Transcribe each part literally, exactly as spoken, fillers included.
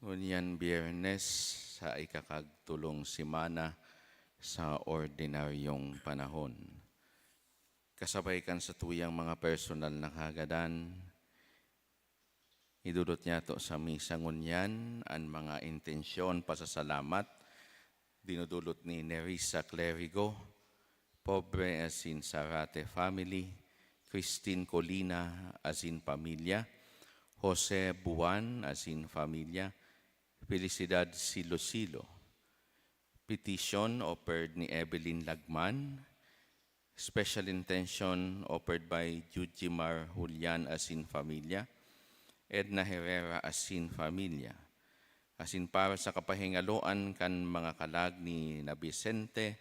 Ngunyan Biyernes sa ikakagtulong semana sa ordinaryong panahon. Kasabay kan satuyang mga personal na kagadan, idudot niyato sa misa ngunyan an mga intensyon pasasalamat dinudulot ni Nerissa Clerigo, Pobre asin Sarate family, Christine Colina asin pamilya, Jose Buan asin pamilya, Felicidad Silosilo. Petition offered ni Evelyn Lagman, special intention offered by Jujimar Julian asin familia, Edna Herrera asin familia, asin para sa kapahingaloan kan mga kalag ni na Vicente,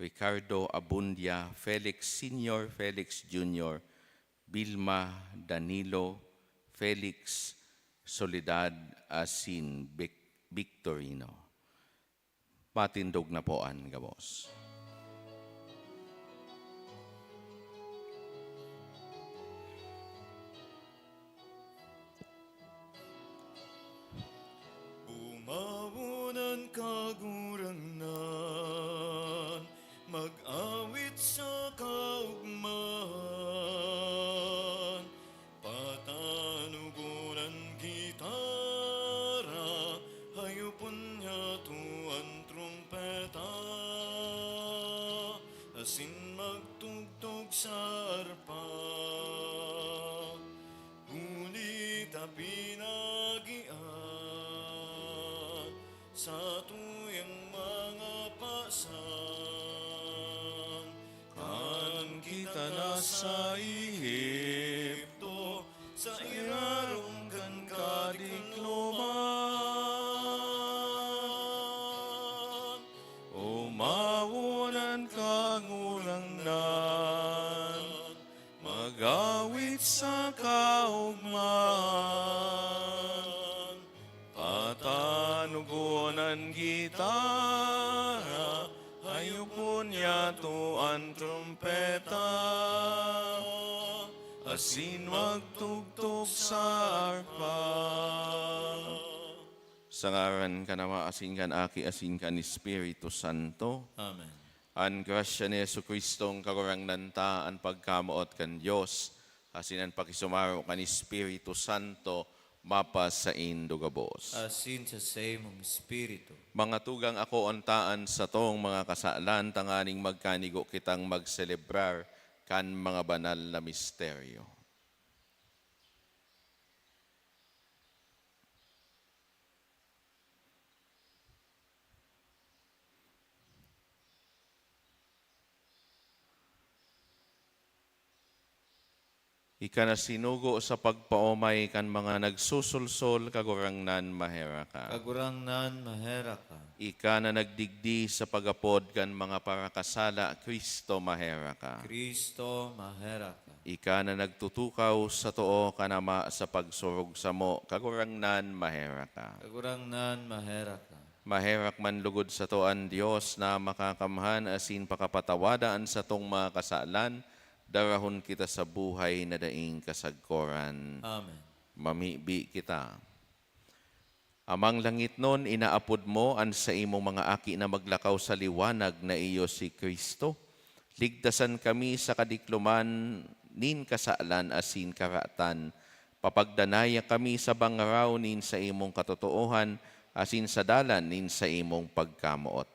Ricardo Abundia, Felix Senior, Felix Junior, Vilma, Danilo, Felix, Soledad asin Vic-, Victorino. Matindog na po an gabos. Umawon an Kagurangnan, mag-awit sa kaogmahan, patanogon an gitara, hayopon niyato an trumpeta, asin magtugtog sa arpa. Huli ta pinagian satuyang mga pasan. Kan kita nasa Egipto, sa irarom kan kadikloman, umawon an Kagurangnan, mag-awit sa kaogmahan, patanogon an gitara, hayopon niyato an trumpeta, asin magtugtog sa arpa. Sa ngaran kan Ama, asin kan Aki, asin kan Espiritu Santo. Amen. An grasya ni Jesu-Cristong Kagurangnan ta, an pagkamoot kan Dios, asin an pakisumaro kan Espiritu Santo, mapasaindo gabos. Asin sa saimong espiritu. Mga tugang, akoon ta an satong mga kasalan tanganing magkanigo kitang magselebrar kan mga banal na misteryo. Ika na sinugo sa pagpaomay kan mga nagsusulsol, Kagurangnan, maherak ka. Kagurangnan, maherak ka. Ika na nagdigdi sa pag-apod kan mga parakasala, Cristo, maherak ka. Cristo, maherak ka. Ika na nagtutukaw sa too kan Ama sa pagsurog samo, Kagurangnan, maherak ka. Kagurangnan, maherak ka. Maherak man lugod sato an Dios na makakamhan asin pakapatawada an satong mga kasalan, darahon kita sa buhay na daing kasagkoran. Amen. Mamibi kita. Amang langitnon, inaapod mo an saimong mga aki na maglakaw sa liwanag na iyo si Cristo. Ligtasan kami sa kadikloman nin kasalan asin karatan. Papagdanaya kami sa bangraw nin saimong katotoohan asin sa dalan nin saimong pagkamoot.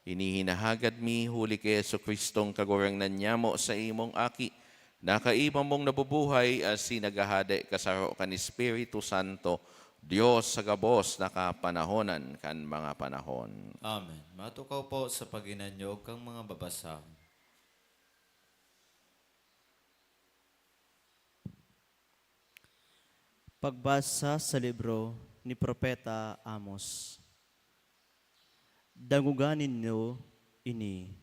Ini hinahagad mi huli ki Jesu-Cristong Kagurangnan nyamo, saimong Aki, na kaiba mong nabubuhay asin naghahade kasaro kan Espiritu Santo, Dios sa gabos na kapanahonan kan mga panahon. Amen. Matukaw po sa paghinanyog kan mga babasahon. Pagbasa sa libro ni Propeta Amos. Dangoga nindo ini,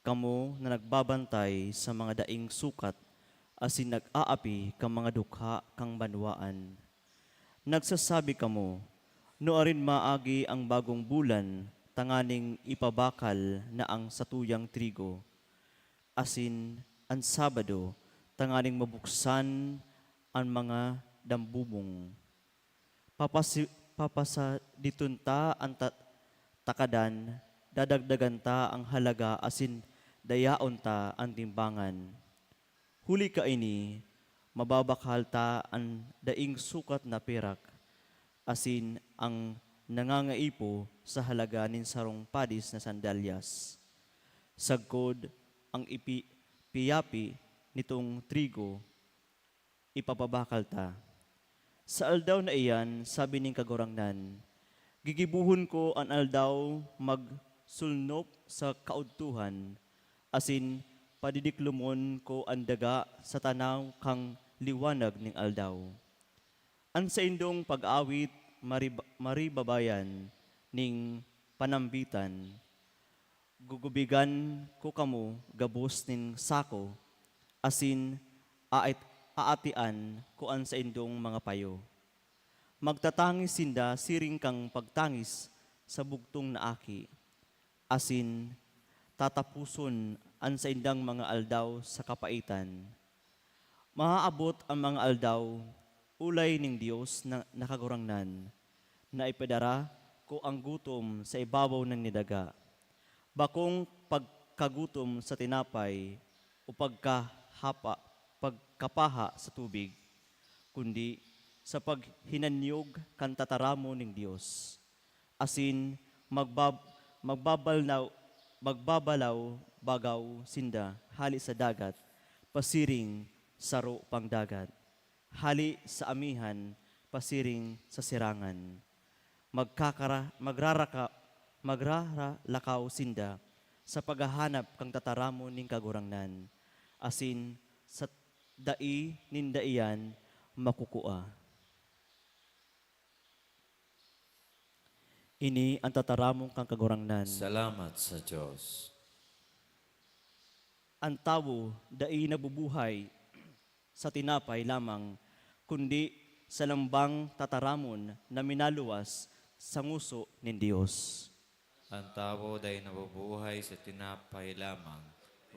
kamo na nagbabantay sa mga daing sukat asin nag-aapi kan mga dukha kan banwaan. Nagsasabi kamo, "Nuarin maagi an bagong bulan tanganing ipabakal na an satuyang trigo, asin an Sabado tanganing mabuksan an mga dambubong." Papasi-, Papasaditon ta an ta-, takadan, dadagdagan ta an halaga asin dayaon ta an timbangan. Huli kaini, mababakhal ta an daing sukat na perak, asin an nangangaipo sa halaga nin sarong padis na sandalyas. Sagkod an ipi-, piyapi nitong trigo, ipapabakal ta. Sa aldaw na iyan, sabi nin Kagurangnan, "Gigibohon ko an aldaw magsulnop sa kaudtohan, asin padidiklomon ko an daga sa tanaw kan liwanag nin aldaw." An saindong pag-awit marib-, maribabayan nin panambitan, gugubigan ko kamo gabos nin sako, asin aat-, aatian ko an saindong mga payo. Magtatangis sinda siring kan pagtangis sa bugtong na aki, asin tataposon an saindang mga aldaw sa kapaitan. Maabot an mga aldaw, olay nin Dios na, na Kagurangnan, na ipadara ko an gutom sa ibabaw nin daga. Bakong pagkagutom sa tinapay o pagkahapa-, pagkapaha sa tubig, kundi sa paghinanyog kan tataramon nin Dios. Asin magbab-, magbabalnaw-, magbabalaw-bagaw sinda hale sa dagat, pasiring saro pang dagat, hale sa amihan, pasiring sa sirangan. Magkakara-, magraraka-, magraralakaw sinda sa paghahanap kan tataramon nin Kagurangnan, asin sa dai ninda iyan makukua. Ini an tataramon kan Kagurangnan. Salamat sa Dios. An tawo dai nabubuhay sa tinapay lamang, kundi sa lambang tataramon na minaluwas sa ngoso nin Dios. An tawo dai nabubuhay sa tinapay lamang,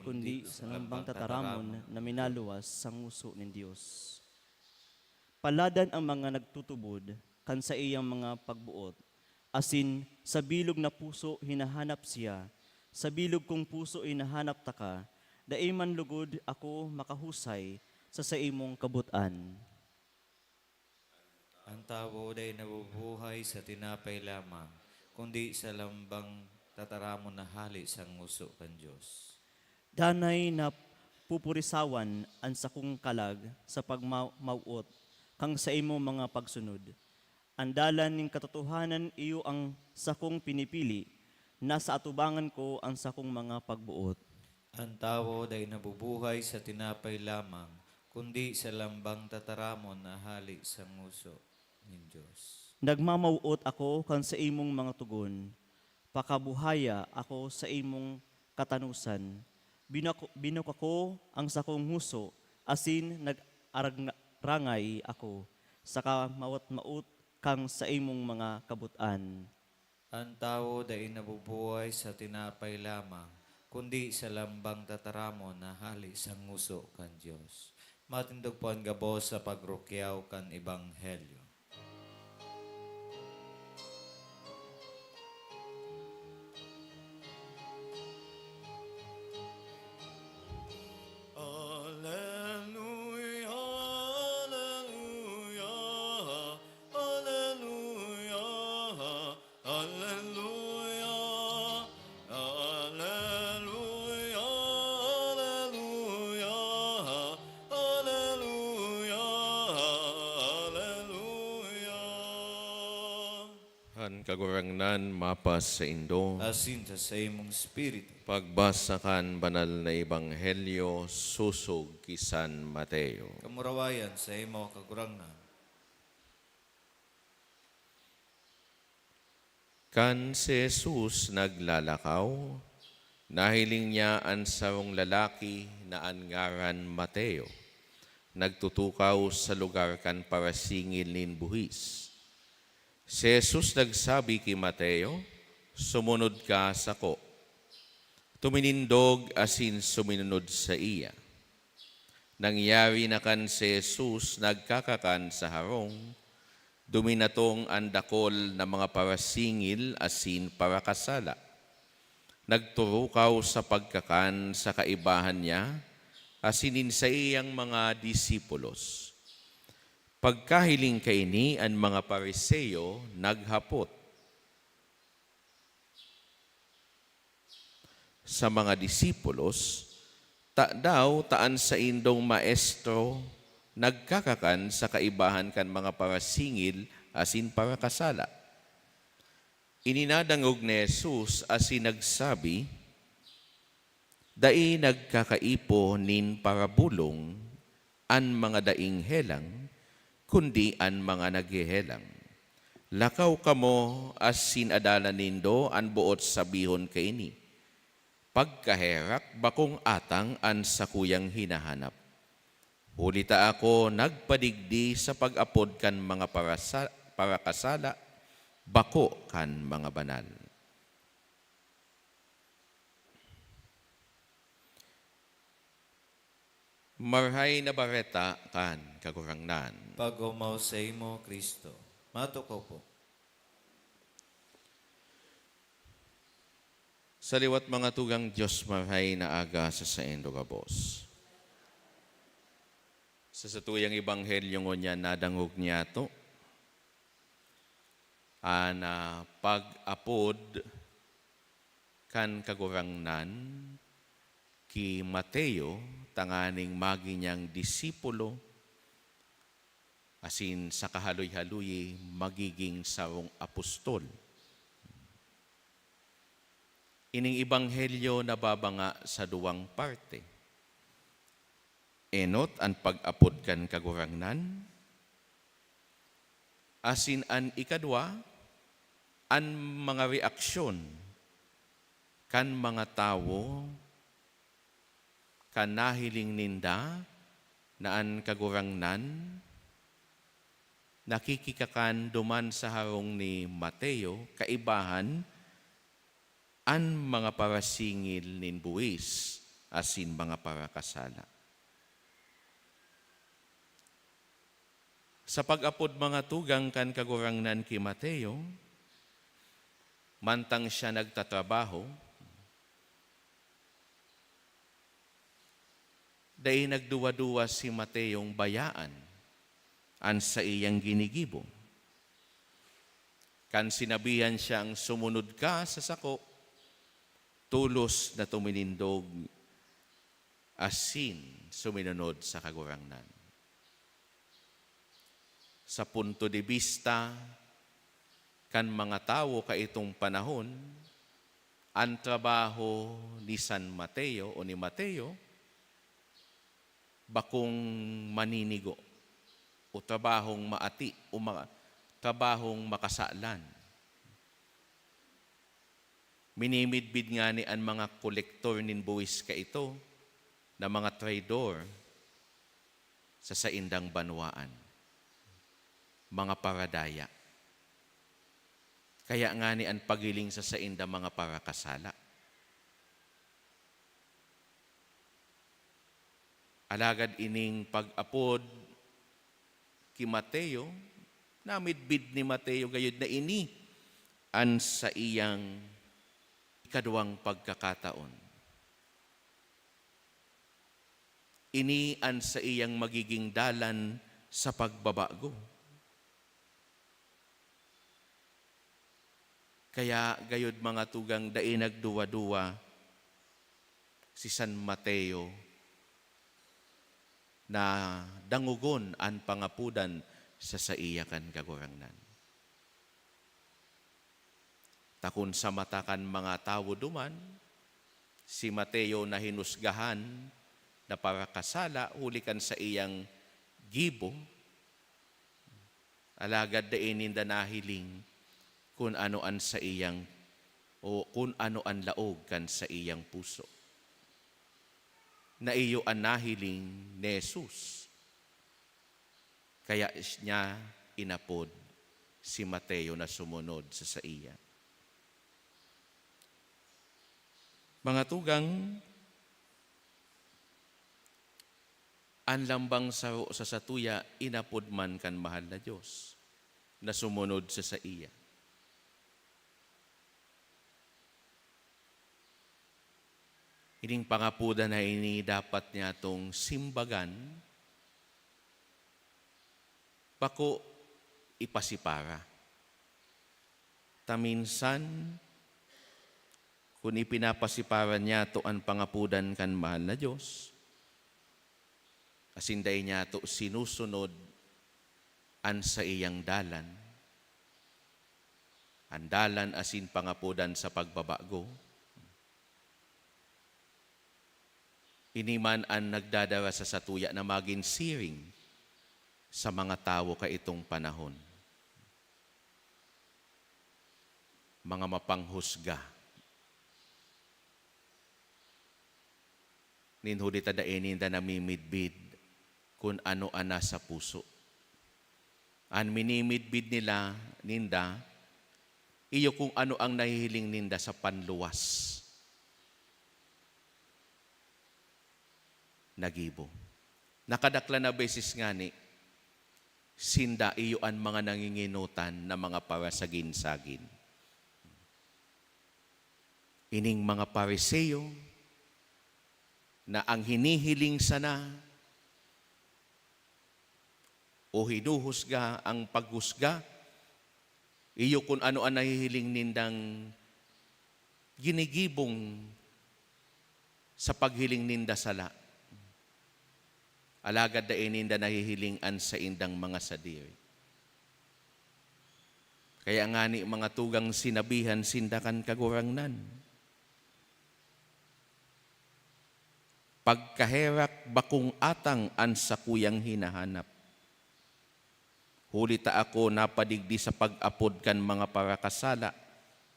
kundi sa lambang tataramon na minaluwas sa ngoso nin Dios. Paladan an mga nagtutubod kan saiyang mga pagboot, asin sa bilog na puso hinahanap siya. Sa bilog kong puso hinahanap taka, dai man lugod ako makahusay sa saimong kabot-an. An tawo dai nabubuhay sa tinapay lamang, kundi sa lambang tataramon na hale sa ngoso kan Dios. Danay na pupurisawan an sakong kalag sa pagma-, mawot kan saimong mga pagsunod. An dalan nin katotohanan iyo an sakong pinipili, nasa atubangan ko an sakong mga pagboot. An tawo dai nabubuhay sa tinapay lamang, kundi sa lambang tataramon na hale sa ngoso nin Dios. Nagmamawot ako kan saimong mga togon, pakabuhaya ako sa imong katanosan. Binako-, binuka ko ang sakong ngoso, asin nag-arag-, rangay ako, saka mawot-mawot kang saimong mga kabot-an. An tawo dai nabubuhay sa tinapay lamang, kundi sa lambang tataramon na hale sa ngoso kan Dios. Matindog po an gabos sa pagrukyaw kan Ebanghelyo. Aleluya, aleluya, aleluya, aleluya, aleluya, aleluya, aleluya. An Kagurangnan mapasaindo. Asin sa saimong espiritu. Pagbasa kan Banal na Ebanghelyo sosog ki San Mateo. Kamurawayan saimo, Kagurangnan. Kan si Jesus naglalakaw, nahiling niya an sarong lalaki na an ngaran Mateo. Nagtutukaw sa lugar kan parasingil nin buhis. Si Jesus nagsabi ki Mateo, "Sumunod ka sako." Tuminindog asin suminunod saiya. Nangyari na kan si Jesus nagkakakan sa harong, Duminatong an dakul na mga parasingil asin parakasala. Nagturukaw sa pagkakan sa kaibahan niya asin nin saiyang mga disipulos. Pagkahiling kaini, an mga Fariseo naghapot sa mga disipulos, "Tadaw ta an saindong maestro nagkakakan sa kaibahan kan mga parasingil asin parakasala?" Ini nadangog ni Jesus asin nagsabi, "Dai nagkakaipo nin parabolong an mga daing helang, kundi an mga naghehelang. Lakaw kamo asin adalan nindo an boot sabihon kaini, 'Pagkaherak, bakong atang an sakuyang hinahanap. Huli ta ako nagpadigdi sa pag-apod kan mga parasa-, parakasala, bako kan mga banal.'" Marahay na Bareta kan Kagurangnan. Pag-omaw saimo, Cristo. Matukaw po. Sa liwat, mga tugang, Dios marahay na aga sa saindo gabos. Sa satuyang ebanghelyo ngunyan nadangog niyato an, ah, pag-apod kan Kagurangnan ki Mateo tanganing magin niyang disipulo asin sa kahaloy-haloy magiging sarong apostol. Ining ebanghelyo nababanga sa duwang parte. Enot, an pag-apod kan Kagurangnan, asin an ikadwa, an mga reaksyon kan mga tawo kan nahiling ninda na an Kagurangnan nakikikakan duman sa harong ni Mateo, kaibahan an mga parasingil nin buhis asin mga parakasala. Sa pag-apod, mga tugang, kan Kagurangnan ki Mateo, mantang siya nagtatrabaho, dai nagduwa-duwa si Mateong bayaan an saiyang ginigibo. Kan sinabihan siyang, "Sumunod ka sa sako," tolos na tuminindog asin suminunod sa Kagurangnan. Sa punto de bista kan mga tawo kaitong panahon, an trabaho ni San Mateo o ni Mateo bakong maninigo o trabahong maati o ma-, trabahong makasalan. Minimidbid ngani an mga kolektor nin buhis kaito na mga traidor sa saindang banwaan, mga paradaya. Kaya ngani an paghiling sa sainda mga parakasala. Alagad ining pag-apod ki Mateo, namidbid ni Mateo gayod na ini an saiyang ikaduwang pagkakataon. Ini an saiyang magiging dalan sa pagbabago. Kaya gayod, mga tugang, dai nagduwa-duwa si San Mateo na dangogon an pangapodan sa saiya kan Kagurangnan. Ta kun sa mata kan mga tawo duman, si Mateo nahinusgahan na parakasala huli kan saiyang gibo, alagad dai ninda nahiling kun ano an saiyang o kun ano an laog kan saiyang puso. Na iyo an nahiling ni Jesus. Kaya niya inapod si Mateo na sumunod sa saiya. Mga tugang, an lambang saro sa satuya inapod man kan mahal na Dios. na sumunod sa saiya. Ining pangapodan na ini dapat niyatong simbagan, bako ipasipara. Ta minsan, kun ipinapasipara niyato an pangapodan kan mahal na Dios, asin dai niyato sinusunod an saiyang dalan, an dalan asin pangapodan sa pagbabago, ini man an nagdadara sa satuya na magin siring sa mga tawo kaitong panahon. Mga mapanghusga. Nin huli ta dai ninda namimidbid kun ano an nasa puso. An minimidbid nila, ninda, iyo kun ano ang nahihiling ninda sa panluwas na gibo. Nakadaklan na beses ngani, sinda iyo an mga nangingenotan na mga parasagin-sagin. Ining mga Fariseo na ang hinihiling sana o hinuhusga ang paghusga, iyo kun ano an nahihiling nindang ginigibong sa paghiling ninda sala. Alagad dai ninda nahihiling an saindang mga sadiri. Kaya ngani, mga tugang, sinabihan sinda kan Kagurangnan, "Pagkaherak, bakong atang an sakuyang hinahanap. Huli ta ako napadigdi sa pag-apod kan mga parakasala,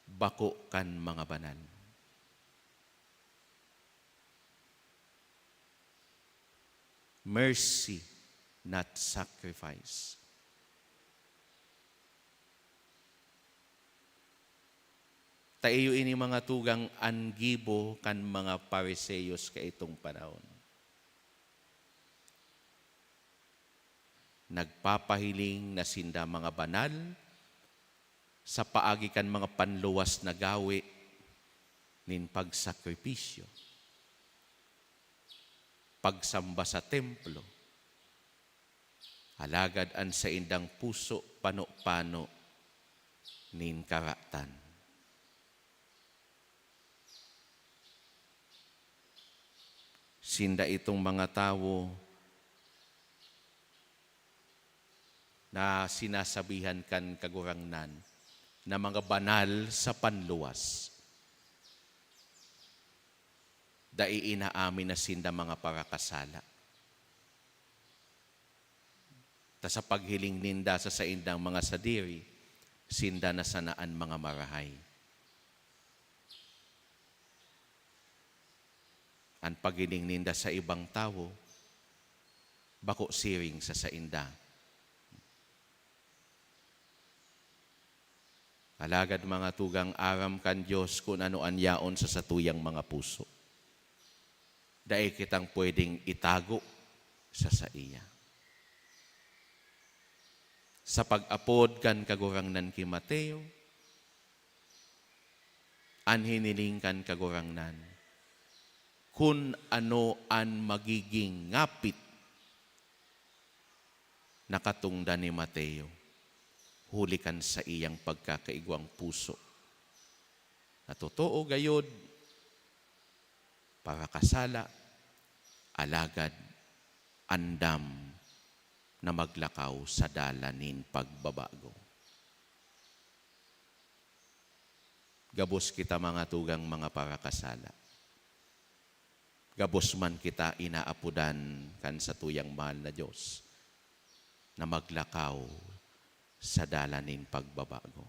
bako kan mga banal." Mercy, not sacrifice. Ta iyo ini, mga tugang, an gibo kan mga Fariseos kaitong panahon. Nagpapahiling na sinda mga banal sa paagi kan mga panluwas na gawe nin pagsakripisyo, pagsamba sa templo, alagad an saindang puso pano-pano nin karatan. Sinda itong mga tawo na sinasabihan kan Kagurangnan na mga banal sa panluwas. Dai inaamin na sinda mga parakasala. Ta sa paghiling ninda sa saindang mga sadiri, sinda na sana an mga marahay. An paghiling ninda sa ibang tawo, bako siring sa sainda. Alagad, mga tugang, aram kan Dios kun ano an yaon sa satuyang mga puso. Dai kitang pwedeng itago sa saiya. Sa pag-apod kan Kagurangnan ki Mateo, an hiniling kan Kagurangnan, kun ano an magiging ngapit na katungdan ni Mateo, huli kan saiyang pagkakaigwang puso, na totoo gayod, parakasala, alagad andam na maglakaw sa dalan nin pagbabago. Gabos kita, mga tugang, mga parakasala. Gabos man kita inaapodan kan satuyang mahal na Dios na maglakaw sa dalan nin pagbabago.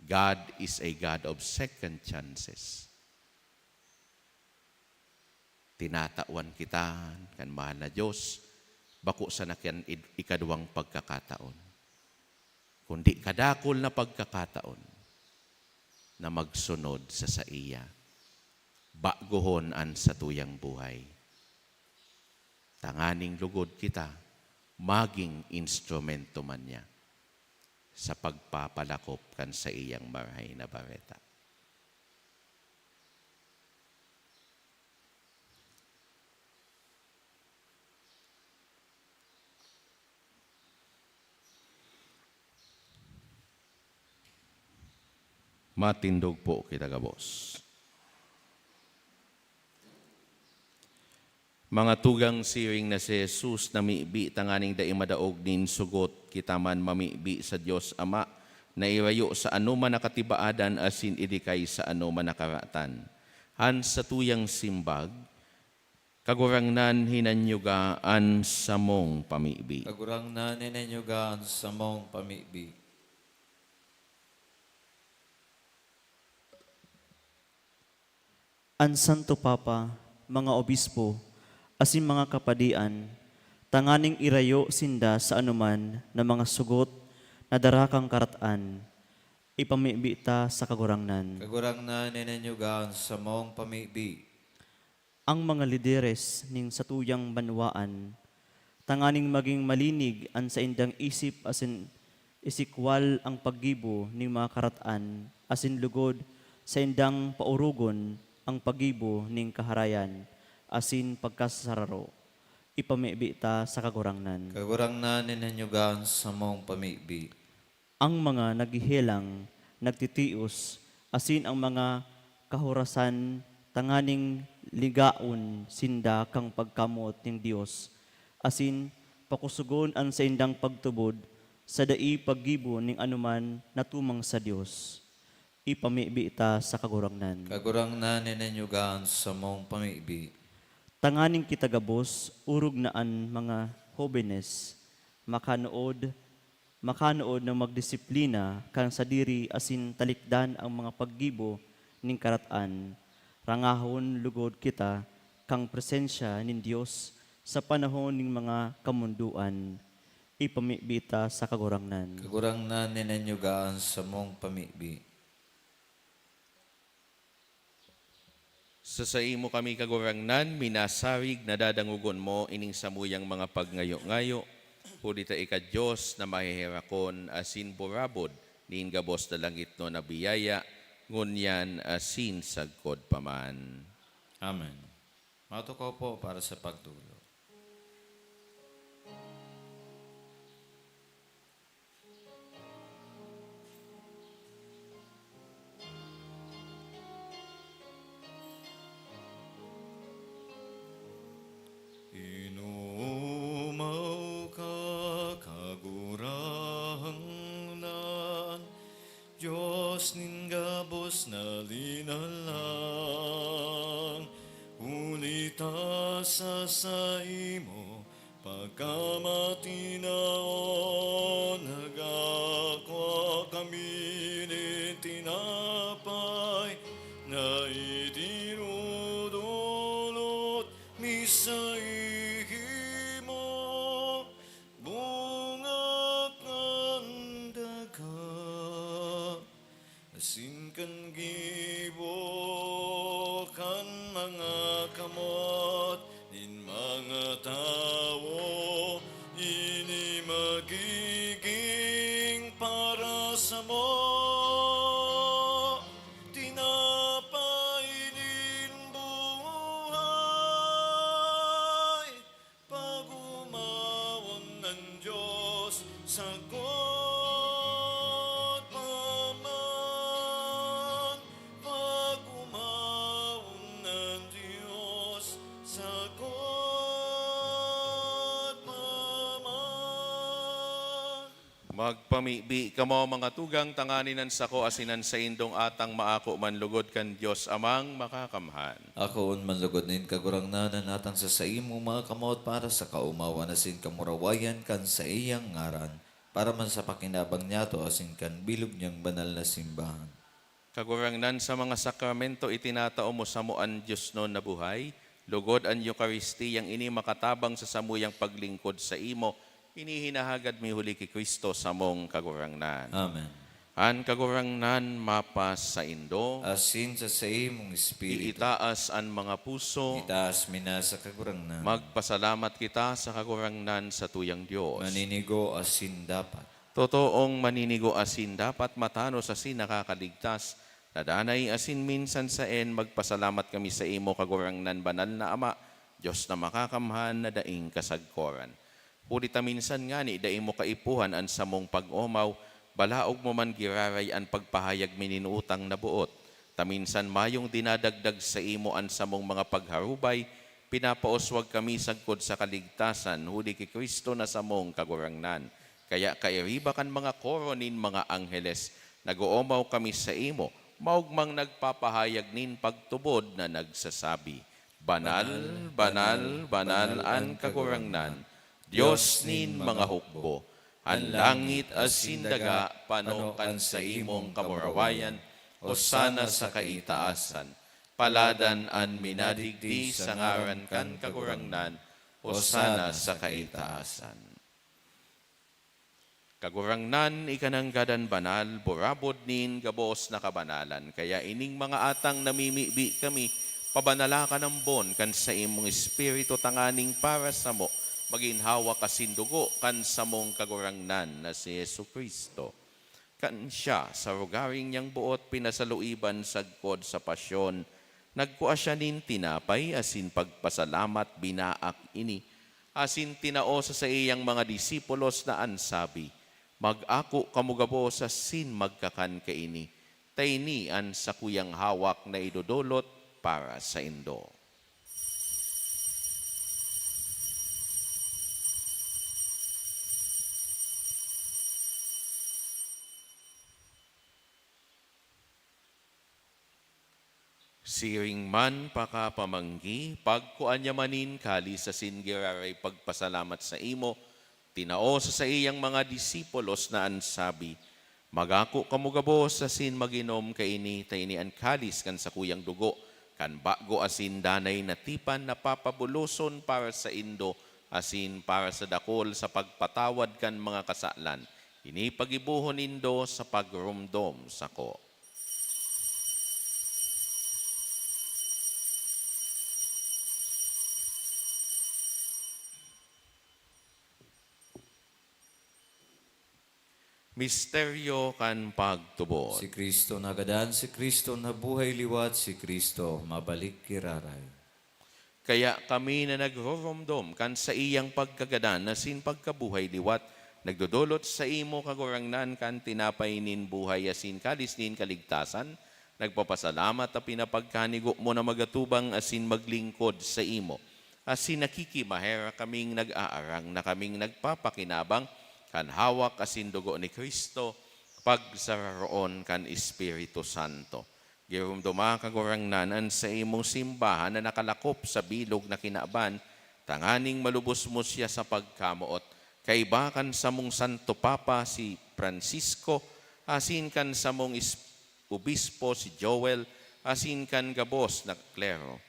God is a God of second chances. Tinatawan kita kan mahal na Dios, bako sana kan id-, ikaduwang pagkakataon, kundi kadakul na pagkakataon na magsunod sa saiya, bagohon an satuyang buhay, tanganing lugod kita magin instrumento man niya sa pagpapalakop kan saiyang Marahay na Bareta. Matindog po kita gabos. Mga tugang, siring na si Jesus namibi tanganing dai madaog nin sugot, kita man mamibi sa Dios Ama na irayo sa anoman na katibaadan asin idikay sa anoman na karatan. An satuyang simbag, Kagurangnan, hinanyuga an samong pamibi. Kagurangnan, hinanyuga an samong pamibi. An Santo Papa, mga obispo, asin mga kapadian, tanganing irayo sinda sa anoman na mga sugot na dara kan karatan, ipamibi ta sa Kagurangnan. Kagurangnan, hinanyuga an samong pamibi. Ang mga lideres nin satuyang banwaan, tanganing magin malinig an saindang isip asin isikwal ang paggibo nin mga karatan, asin lugod saindang paorogon ang paggibo nin kaharayan asin pagkasararo. Ipamibi ta sa Kagurangnan. Kagurangnan, hinanyuga an samong pamibi. Ang mga naghehelang, nagtitios, asin ang mga kahorasan tanganing ligaon sinda kan pagkamoot nin Dios, asin pakosogon an saindang pagtubod sa dai paggibo nin anoman na tumang sa Dios. Ipamibi ta sa Kagurangnan. Kagurangnan, hinanyuga an samong pamibi. Tanganing kita gabos, orog na an mga hobenes, makanood, makanood na magdisiplina kan sadiri asin talikdan ang mga paggibo nin karatan. Rangahon lugod kita kan presensya nin Dios sa panahon nin mga kamondoan. Ipamibi ta sa Kagurangnan. Kagurangnan, hinanyuga an samong pamibi. Sa saimo kami, Kagurangnan, minasarig na dadangogon mo ining samuyang mga pagngayo-ngayo, huli ta ika Dios na maheherakon asin burabod nin gabos na langitnon na biyaya, ngunyan asin sagkod pa man. Amen. Matukaw po para sa pagtulog. Inoomaw ka, Kagurangnan, Dios nin gabos na linalang, huli ta sa saimo pagkamatinaon, nagkakua kami nin tinapay na itinudulot mi saimo, bunga kan daga asin kan gibo kan mga kamot nin mga tawo. Ini magiging para samo tinapay nin buhay. Pag-omawon an Dios, sagkod pa man. Pag-omawon an Dios, sagkod pa man. Magpamibi kamo, mga tugang, tanganing an sako asin an saindong atang maako man lugod kan Dios Amang Makakamhan. Akoon man lugod nin Kagurangnan an atang sa saimo, mga kamot, para sa kaomawan asin kamurawayan kan saiyang ngaran, para man sa pakinabang niyato asin kan bilog niyang banal na simbahan. Kagurangnan, sa mga sakramento itinatao mo samo an diosnon na buhay, lugod an Eukaristiyang ini makatabang sa samuyang paglingkod saimo, ini hinahagad mi huli ki Cristo samong Kagurangnan. Amen. An Kagurangnan mapasaindo. Asin sa saimong espiritu. Iitaas an mga puso. Itaas mi na sa Kagurangnan. Magpasalamat kita sa Kagurangnan, satuyang Dios. Maninigo asin dapat. Totoong maninigo asin dapat matanos asin nakakaligtas, na danay asin minsan saen magpasalamat kami saimo, Kagurangnan, Banal na Ama, Dios na makakamhan na daing kasagkoran. Huli ta minsan ngani dai mo kaipuhan an samong pag-omaw, balaog mo man giraray an pagpahayag mi nin utang na boot. Ta minsan mayong dinadagdag saimo an samong mga pagharubay, pinapauswag kami sagkod sa kaligtasan huli ki Cristo na samong Kagurangnan. Kaya kairiba kan mga koro nin mga angheles, nag-oomaw kami saimo, maogmang nagpapahayag nin pagtubod na nagsasabi, "Banal, banal, banal an Kagurangnan, Dios nin mga hukbo. An langit asin daga pano kan saimong kamurawayan. Hosana sa kaitaasan. Paladan an minadigdi sa ngaran kan Kagurangnan. Hosana sa kaitaasan." Kagurangnan, ika nanggad an banal, burabod nin gabos na kabanalan. Kaya ining mga atang namimibi kami, pabanala ka nambon kan saimong Espiritu tanganing para samo magin hawak asin dugo kan samong Kagurangnan na si Jesu-Cristo. Kan siya, sa rogaring niyang boot, pinasaluiban sagkod sa pasyon, nagkua siya nin tinapay asin pagpasalamat, binaak ini, asin tinao sa saiyang mga disipulos na an sabi, "Mag-ako kamo gabos asin magkakan kaini, ta ini an sakuyang hawak na idodolot para saindo." Siring man pakapamanggi, pagkua niya man nin kalis asin giraray pagpasalamat saimo, tinao sa saiyang mga disipulos na an sabi, "Mag-ako kamo gabos asin mag-inom kaini, ta ini an kalis kan sakuyang dugo kan bago asin danay na tipan na papabuloson para saindo asin para sa dakol sa pagpatawad kan mga kasalan. Ini paggibohon nindo sa pagromdom sako." Misteryo kan pagtubod. Si Cristo nagadan, si Cristo nabuhay liwat, si Cristo mabalik giraray. Kaya kami na nagroromdom kan saiyang pagkagadan asin pagkabuhay liwat, nagdodolot saimo, Kagurangnan, kan tinapay nin buhay asin kalis nin kaligtasan, nagpapasalamat ta pinapagkanigo mo na magatubang asin maglingkod saimo. Asin nakikimaherak kaming nag-aarang na kaming nagpapakinabang kan hawak asin dugo ni Cristo, pagsararoon kan Espiritu Santo. Giromdoma, Kagurangnan, an saimong simbahan na nakalakop sa bilog na kinaban tanganing malubos mo siya sa pagkamoot, kaiba kan samong Santo Papa, si Francisco, asin kan samong is-, Obispo, si Joel, asin kan gabos na klero.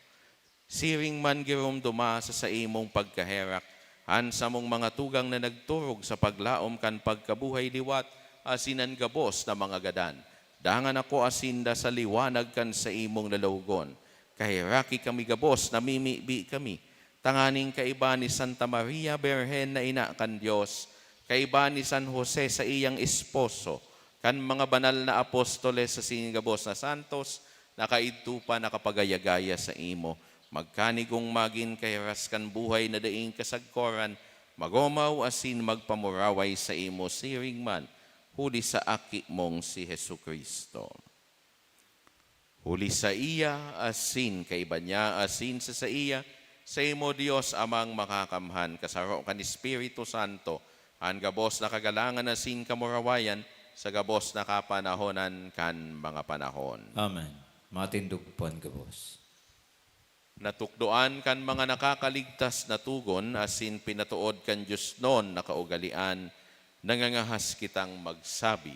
Siring man giromdoma sa saimong pagkaherak an samong mga tugang na nagturog sa paglaom kan pagkabuhay liwat asin an gabos na mga gadan. Dangan ako asinda sa liwanag kan saimong lalawogon. Kaheraki kami gabos, namimibi kami, tanganing kaiba ni Santa Maria Birhen na ina kan Dios, kaiba ni San Jose saiyang esposo, kan mga banal na apostoles asin gabos na santos, na kaidto pa nakapagaya-gaya saimo, magkanigong magin kahiras kan buhay na daing kasagkoran, magomaw asin magpamuraway saimo siring man, huli sa Aki mong si Jesu-Cristo. Huli saiya, asin kaiba niya, asin sa saiya, saimo, Dios Amang Makakamhan, kasaro kan Espiritu Santo, an gabos na kagalangan asin kamurawayan, sa gabos na kapanahonan kan mga panahon. Amen. Matindog po an gabos. Natukdoan kan mga nakakaligtas na togon asin pinatood kan diosnon na kaugalean, nangangahas kitang magsabi,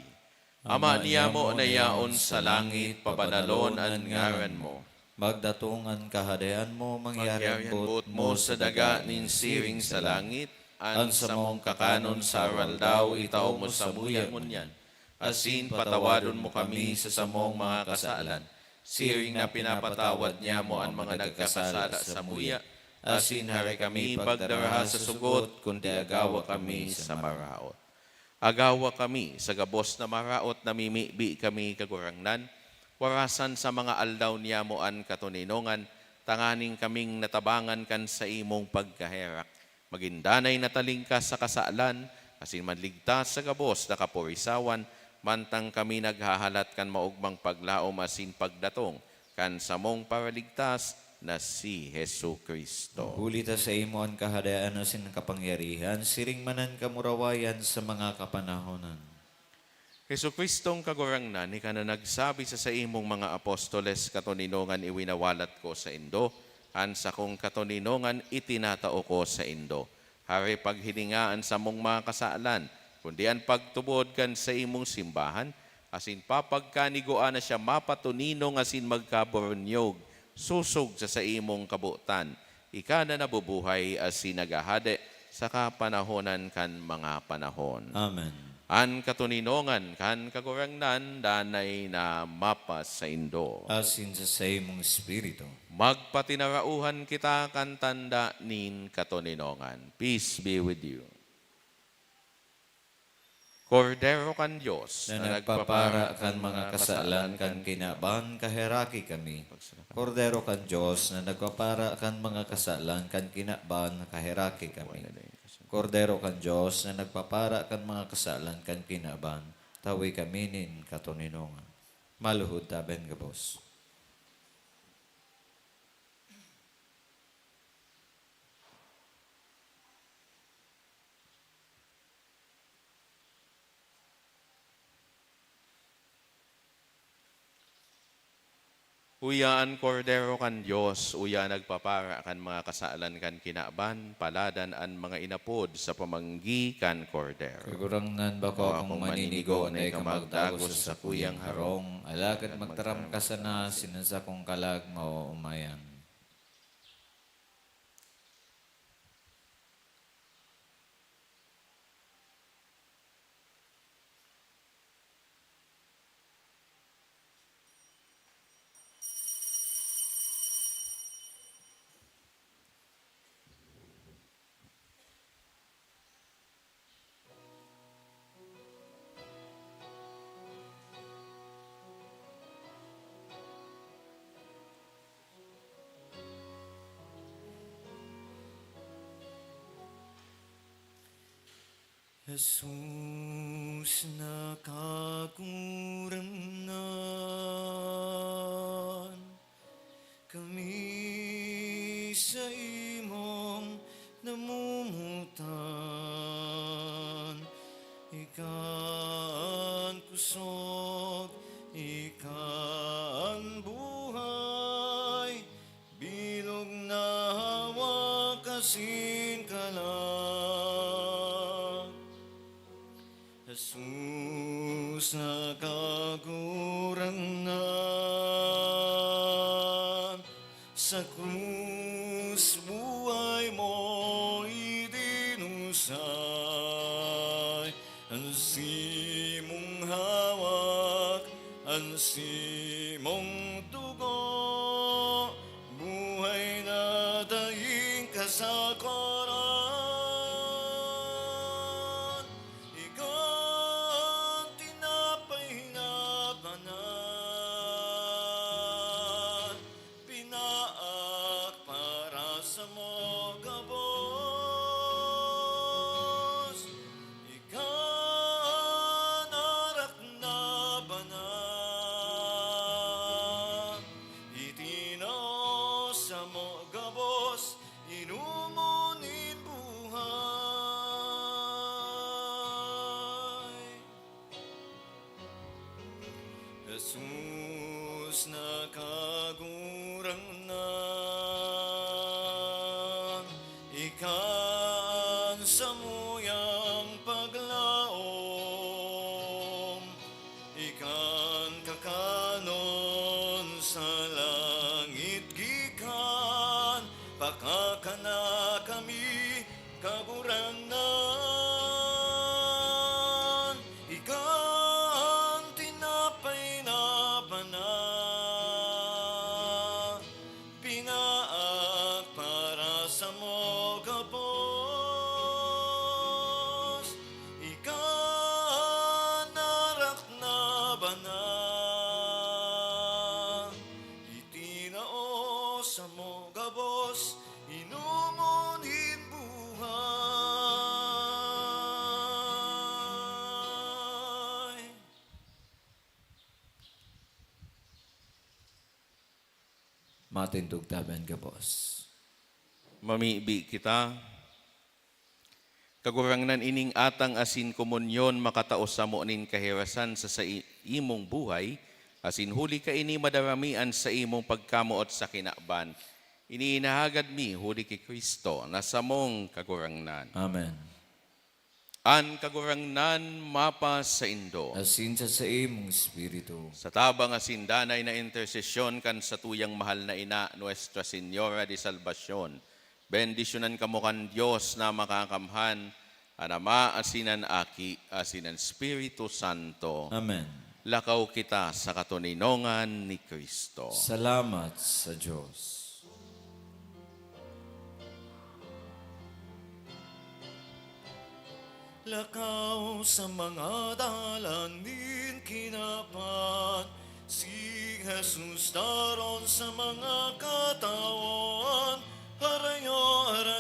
"Ama niyamo na yaon sa langit, pabanalon an ngaran mo. Magdatong an Kahadean mo, mangyari an boot mo sa daga nin siring sa langit. An samong kakanon sa aroaldaw itao mo samuya ngunyan. Asin patawadon mo kami sa samong mga kasalan, siring na pinapatawad niamo an mga nagkakasala samuya. Asin hare kami pagdaraha sa sugot, kundi agawa kami sa maraot." Agawa kami sa gabos na maraot na mimibi kami, Kagurangnan, warasan sa mga aldaw niyamo an katoninongan, tanganing kaming natabangan kan saimong pagkaherak, magin danay na talingkas sa kasalan, asin manligtas sa gabos na kaporisawan, mantang kami naghahalat kan maogmang paglaom asin pagdatong kan samong Paraligtas na si Jesu-Cristo. Huli ta saimo an kahadean asin an kapangyarihan, siring man an kamurawayan sa mga kapanahonan. Jesu-Cristong Kagurangnan, ika na nagsabi sa saimong mga apostoles, "Katoninongan iwinawalat ko saindo, an sakong katoninongan itinatao ko saindo." Hare paghilinga an samong mga kasalan, kundi an pagtubod kan saimong simbahan, asin papagkanigoan na siya mapatoninong asin magkaburunyog, sosog sa saimong kabotan. Ika na nabubuhay asin naghahade sa kapanahonan kan mga panahon. Amen. An katoninongan kan Kagurangnan danay na mapasaindo. Asin sa saimong espiritu. Magpatinarauhan kita kan tanda nin katoninongan. Peace be with you. Kordero kan Dios na nagpapara kan mga kasalan kan kinaban, kaheraki kami. Kordero kan Dios na nagpapara kan mga kasalan kan kinaban, kaheraki kami. Kordero kan Dios na nagpapara kan mga kasalan kan kinaban, tawi kami nin katoninongan. Maluhod taben gabos. Uya an Kordero kan Dios, uya an nagpapara kan mga kasalan kan kinaban, paladan an mga inapod sa pamanggi kan Kordero. Kagurangnan, bako akong maninigo na ika magtago sa sakuyang harong, alagad magtaram ka sana, asin an sakong kalag maoomayan. Jesus na Kagurangnan, kami saimong namomotan. Ika an kusog, ika an buhay, bilog na hawak asin kalag. Jesus na Kagurangnan, sa krus buhay mo idinusay, an simong hawak, an simong dugo, buhay na daing kasakoran. Ika an tinapay na banal, pinaak para samo gabos. Ika an arak na banal, itinao samo gabos, inomon nin buhay. Jesus na Kagurangnan, ika an samuyang paglaom, ika an kakanon sa langit gikan, pakakana kami, Kagurangnan, ika an tinapay na banal, pinaak para samo gabos. Ika Matindog tabi an gabos. Mamibi kita. Kagurangnan, ining atang asin komunyon makatao samo nin kahirasan sa saimong buhay, asin huli kaini madarami an saimong pagkamoot sa kinaban. Ini inahagad mi huli ki Cristo na samong Kagurangnan. Amen. An Kagurangnan mapasaindo. Asin sa saimong espiritu. Sa tabang asin danay na intersesyon kan satuyang mahal na ina, Nuestra Señora de Salvacion, bendisyonan kamo kan Dios na Makakamhan, an Ama, asin an Aki, asin an Espiritu Santo. Amen. Lakaw kita sa katoninongan ni Cristo. Salamat sa Dios. Lakaw sa mga dalan nin kinaban, si Jesus daron sa mga katawan, harayo, harayo.